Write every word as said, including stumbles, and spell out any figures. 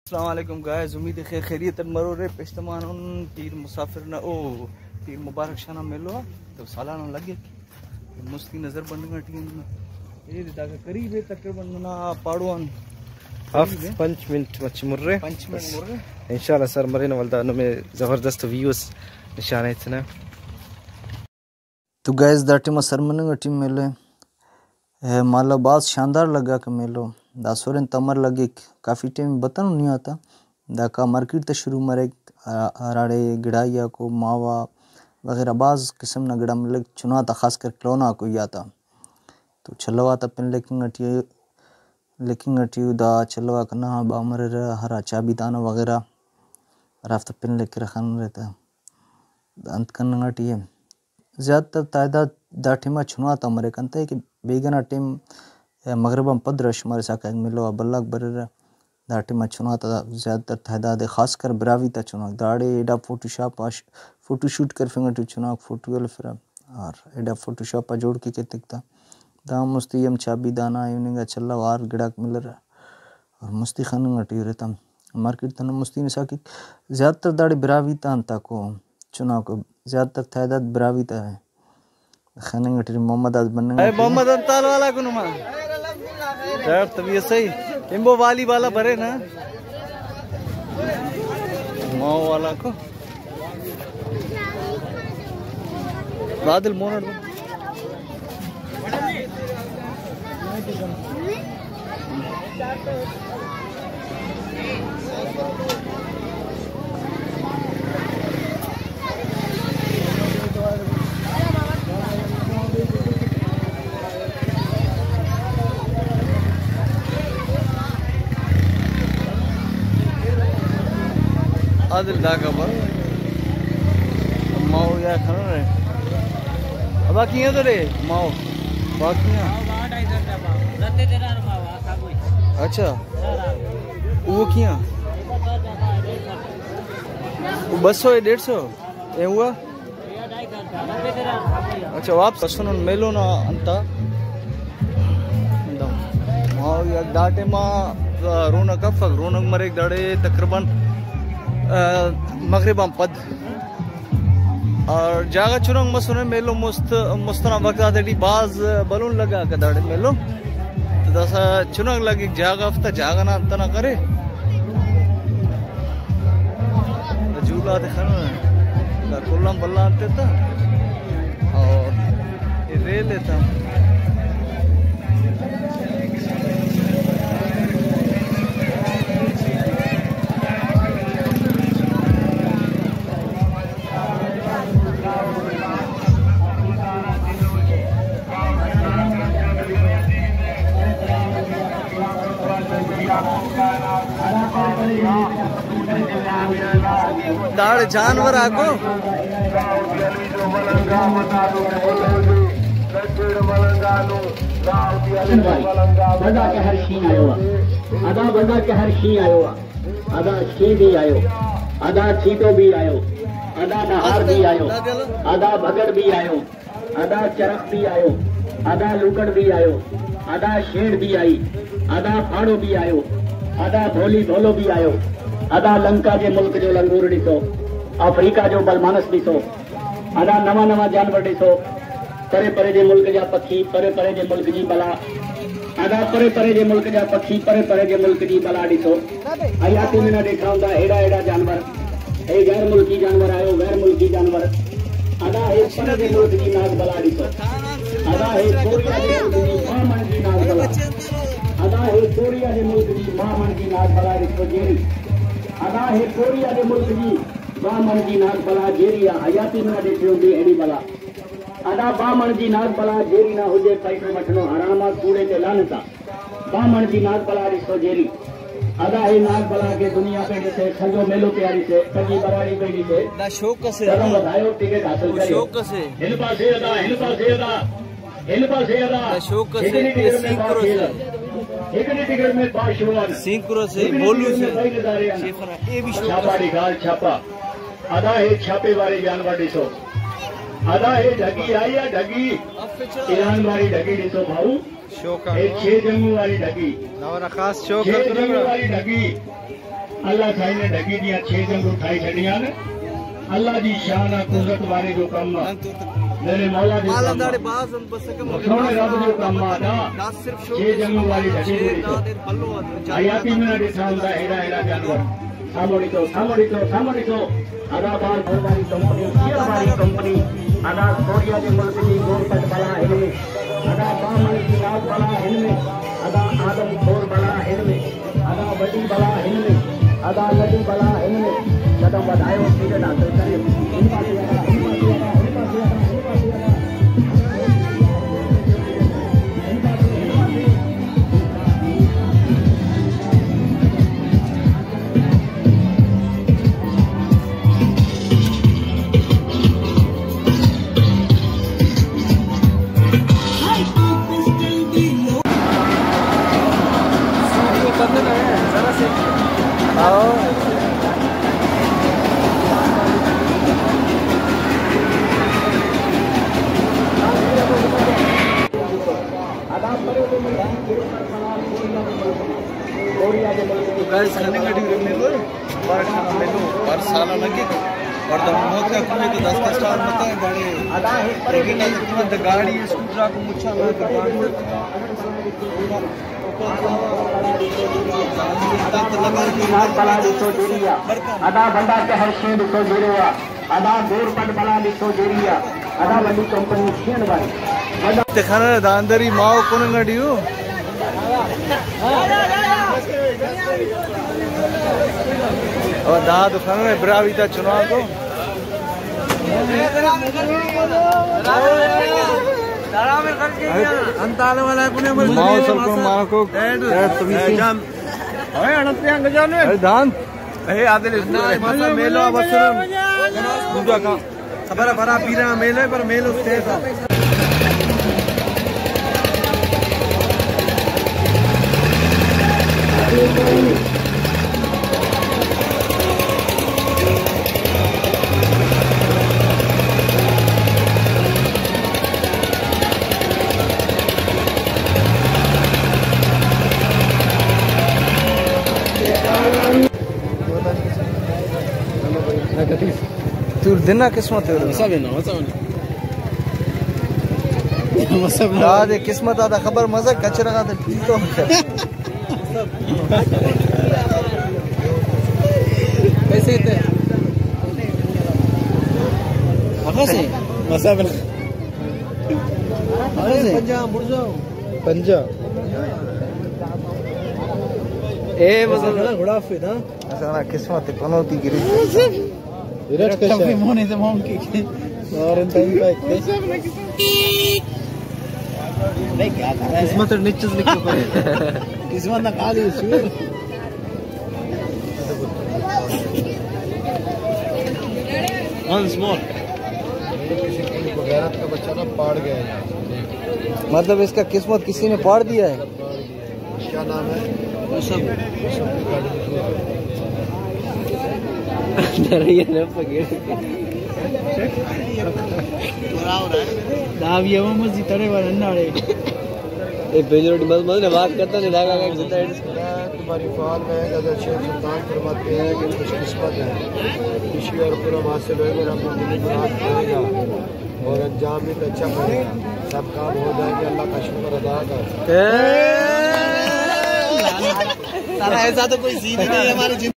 السلام علیکم گائز، امید خیر خیریت اٹ مرورے۔ پیشتمانن پیر مسافر نا، او پیر مبارک شاہ نا میلو آ تو سالانہ لگک۔ مستی نظر بننگ ٹی اے داکا قریب اے، تقریباً ننا پاڑو آن ہفت قریب اے۔ پنچ منٹ مچ مرے۔ پنچ منٹ بس۔ مرے۔ انشاءاللہ سر مرے نا ولدا نمے زبردست ویوز نشان ایتنہ۔ تو گائز دا ٹائما سر مننگ ٹی میلو اے، مالو بھاز شاندار لگاکہ میلو۔ دا سورن تمر لگک، کافی ٹائم بتنو نی آتا۔ داکا مارکیٹ تا شروع مریک، ہرا-، ہراڑے گڑائی آکو، ماوا وغیرہ بھاز قسم نا گڑا ملک، چنا تا خاص کر کلونا آکو ہی آتا۔ تو چلو آتا پن لکنگ ٹی، لکنگ ٹی دا چلو آک نا با مریرہ، ہرا چابی دانہ وغیرہ ہرافتا پن لکرہ خنرہ تا دا انت کننگ ٹی اے۔ زیادہ تر تعداد دا ٹائما چنا تا مریک، انتئے کہ بیگہ نا ٹائم، مغرب آن پد رش مرسا کائک، میلو آ بھلاک بریرہ۔ دا ٹائما چنا تا زیادہ تر تعداد اے، خاص کر براہوئی تا چناک۔ داڑے ایڈا فوٹو شاپ آ ش-، فوٹو شوٹ کرفنگ ٹی چناک فوٹو ہلفرہ اور ایڈا فوٹو شاپ آ جوڑ کیک ایتک تا۔ دا مستی ہم چابی دانہ ایوننگ آ چلو آر گڑاک ملرہ اور مستی خننگ ٹی ارے تا۔ مارکیٹ تا نن مستی نسا کیک۔ زیادہ تر داڑے براہوئی تا انتاکو چناکو، زیادہ تر تعداد براہوئی تا ءِ۔ خننگ ٹی محمد آز بننگ اے ٹی۔ محمد انتال والا کو نما۔ خیر طبیعت صحیح۔ امبو والی والا برے نا۔ ماؤ والا کو۔ بادل مونڑ۔ عادل داکا بر۔ ماؤ یا کھڑا رہے۔ ابا کیاں تو رے؟ ماؤ۔ با کیاں؟ اچھا۔ وہ کیاں؟ وہ بس سو ہے، ڈیڑھ سو؟ اے ہوا؟ اچھا، واپس اسنن میلو نا انتا۔ ہاں، یا دا ٹائما رونق افک، رونق مریک داڑے تقریباً، آ، مغرب آن پد۔ اور جاگہ چناک مسنے، میلو مست، مست ئنا وخت آتیٹی بھاز بھلن لگاکہ داڑے میلو۔ تو داسہ چناک لگک جاگہ افتا، جاگہ نا انت ئنا کرے۔ جھولا تے خن، دا کل آن بھلا انت ءِ تا۔ اور یہ ریل ءِ تا۔ داڑے جانور آکو۔ بندغ کہ ہر شی آیو آ۔ ادا بندغ کہ ہر شی آیو آ۔ ادا شینک بھی آیو۔ ادا چیتو بھی آیو۔ ادا نہار بھی آیو۔ ادا بھگڑ بھی آیو۔ ادا چرخ بھی آیو، ادا لوکڑ بھی آیو، ادا شینک بھی آئی، ادا پھاڑو بھی آیو، ادا بھولی بھولو بھی آیو، ادا لنکا جے ملک جو لنگور ڈسو، افریقہ جو بلمانس ڈسو، ادا نواں نواں جانور ڈسو، پرے پرے جے ملک جا پکھی، پرے پرے جے ملک جی بلا، ادا پرے پرے جے ملک جا پکھی، پرے پرے جے ملک جی بلا ڈسو۔ حیاتی میں نہ دیکھا ہوں دا ایڈا ایڈا جانور۔ اے غیر ملکی جانور آیو، غیر ملکی جانور۔ ادا ہے پنجگور جی ناگ بلا ڈسو۔ ادا ہے کوریا جی ملک جی بامن جی ناگ بلا۔ ادا ہے کوریا جی ملک جی بامن جی ناگ بلا ڈسو جیری۔ ادا ہے کوریا جی ملک جی بامن جی ناگ بلا جیری آ حیاتی منا دیکھے ہوں دی ایڈی بلا۔ ادا بامن جی ناگ بلا جیری نا ہجے پیسے مٹھنو حرام آ کوڑے تے لعنت آ۔ بامن جی ناگ بلا ڈسو جیری۔ ادا ہے ناگ بلا کے دنیا پہ ڈسے، سجو میلو تیاری سے، پگی براڑی پہ ڈسے۔ دا شوق اسے۔ قدم ودھایو، ٹکٹ حاصل او کریو۔ شوق اسے۔ ہن پاسے ادا، ہن پاسے ادا، ہن پاسے ادا۔ دا شوق اسے، ہکڑی ٹکٹ میں سینکرو پاس اسے۔ شیوان۔ ہکڑی ٹکٹ میں پاس شیوان۔ سینکرو اسے، ہکڑی بولو ٹکٹ میں اسے۔ بھائی نظارے آن۔ شیفنا، اے بھی شوق چھاپا اسے۔ ڈی گال چھاپا۔ ادا ہے چھاپے والے جانور ڈسو۔ ادا ہے ڈھگی آئی آ ڈھگی۔ ایران والی ڈھگی ڈسو بھاؤ۔ شوق آ اے چھ جنگو والی ڈھگی۔ نونا خاص شوق چھ آ تو جنگو لگا۔ والی ڈھگی۔ اللہ سائیں نے ڈھگی دیاں چھ جنگ اٹھائی چھڑیاں نے۔ اللہ دی شان آ قدرت بارے جو کم آ، میرے مولا دے کم آ، سونے رب جو کم آ دا، چھ جنگ والے ڈھگی دے تو حیاتی میں نہ ڈٹھا ہوندا ایڑا ایڑا جانور۔ ساموڑی تو، ساموڑی تو، ساموڑی تو۔ ادا بال بھر والی کمپنی، شیئر والی کمپنی، ادا کوریا دے ملک دی گورنمنٹ بلا ہن میں، ادا بامن دی ناز بلا ہن میں، ادا آدم خور بلا ہن میں، ادا وڈی بلا ہن میں، ادا لڈی بلا ہن میں، قدم ودھایو سیدھے نہ تو کرے۔ تو گائز، خننگ ٹی ہُرن ایلو، بارش نا مینو ہر سال آ لگک، اور دا موت کا کنے تو دس دس ٹائم بتا ہے، گاڑی، گاڑی اسکوٹر کو مچھا نہ تو ادا بندغ کہ ہر شے تو جوڑے ہوا۔ ادا دور پٹ بلا لکھو جیری آ، ادا وڈی کمپنی سین بھائی۔ تخانہ دا اندری ماؤ کننگ ٹی ءُ۔ اور دا دکان میں براوی تا چناؤ کو۔ ماؤ سر کو ماؤ کو۔ اے عادل اس کو۔ مسا میلو آ بسرون۔ دوجا کا۔ خبر ہے، برا پیرا میلو ہے، پر میلو اسٹیج آ۔ تور دنا قسمت ہے۔ وسا بنا، وسا بنا۔ وسا بنا۔ دادے قسمت آ دا خبر مزہ کچرا غا دے پیتو۔ پیسے تے۔ وسا بنا۔ پنجا۔ اے مزہ۔ گڑا فدا۔ اسانا قسمت کنوتی گری۔ ارٹ کشا۔ مونی سے مون کی۔ اور ان ٹائم پہ۔ قسمت نچس لکھو پہ۔ قسمت نہ خالی سور۔ Once more۔ کسی پوری بغیرت کا بچہ نا پاڑ گیا ہے۔ مطلب اس کا قسمت کسی نے پاڑ دیا ہے؟ کیا نام ہے؟ یوسف۔ دا بھی ہم مزید تڑے والا ناڑے۔ اے بنجر روٹی مست مست نے بات کرتا نے، داغا کا زندہ ہے۔ تمہاری فال میں گدا شیر سلطان فرماتے ہیں کہ خوش قسمت ہے، خوشی اور کرم حاصل ہوئے، رب تمہیں مراد کرے گا اور انجام بھی تو اچھا پڑے گا، سب کام ہو جائیں گے، اللہ کا شکر ادا کر۔ سارا ایسا تو کوئی سین ہی نہیں ہے ہمارے